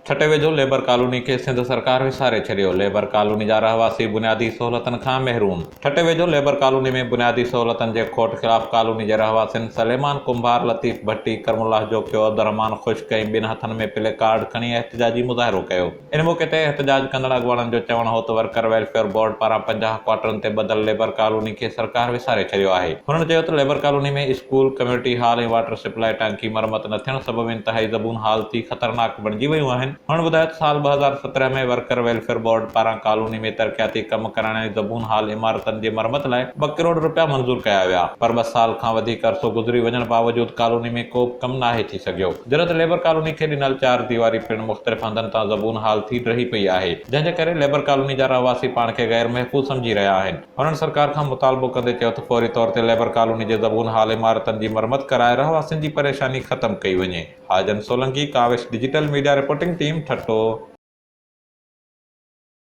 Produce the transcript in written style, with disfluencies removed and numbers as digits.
ٺٽي ويجهو labour colony کي سنڌ سرڪار وساري ڇڏيو، ليبر ڪالوني جا رهواسي بنيادي سهولتن کان محروم. ٺٽي ويجهو ليبر ڪالوني ۾ بنيادي سهولتن جي کوٽ خلاف ڪالوني جي رهواسين سليمان ڪنڀار، لطيف ڀٽي، ڪرم الله جوکيو، عبدالرحمان خشڪ ۽ ٻين هٿن ۾ پلي ڪارڊ کڻي احتجاجي مظاهرو ڪيو. ان موقعي تي احتجاج ڪندڙ اڳواڻن جو چوڻ هو ته ورڪر ويلفيئر بورڊ پاران 50 ڪوارٽرن تي ٻڌل ليبر ڪالوني کي سرڪار وساري ڇڏيو آهي. هنن چيو ته labour colony ۾ school, community hall ۽ water supply ٽانڪي مرمت نه ٿيڻ سبب انتهائي زبون حال ٿي خطرناڪ بڻجي ويون آهن. هن ٻڌايو ته سال 2017 ۾ ورڪر ويلفيئر بورڊ پاران ڪالوني ۾ ترقياتي ڪم ڪرائڻ ۽ زبون حال عمارتن جي مرمت لاء ٻه ڪروڙ رپيا منظور ڪيا ويا پر ٻه سال کان وڌيڪ عرصو گذري وڃڻ باوجود ڪالوني ۾ ڪو به ڪم ناهي ٿي سگهيو. جڏهن ته ليبر ڪالوني کي ڏنل چار ديواري پڻ مختلف هنڌن تان زبون حال ٿي ڊهي پئي آهي جنهن جي ڪري ليبر ڪالوني جا رهواسي پاڻ کي غير محفوظ سمجهي رهيا آهن. هنن سرڪار کان مطالبو ڪندي چيو ته فوري طور تي ليبر ڪالوني جي زبون حال عمارتن جي مرمت ڪرائي رهواسين جي پريشاني ختم ڪئي وڃي. Hajan Solangi, Kawish digital media reporting team, Thatta.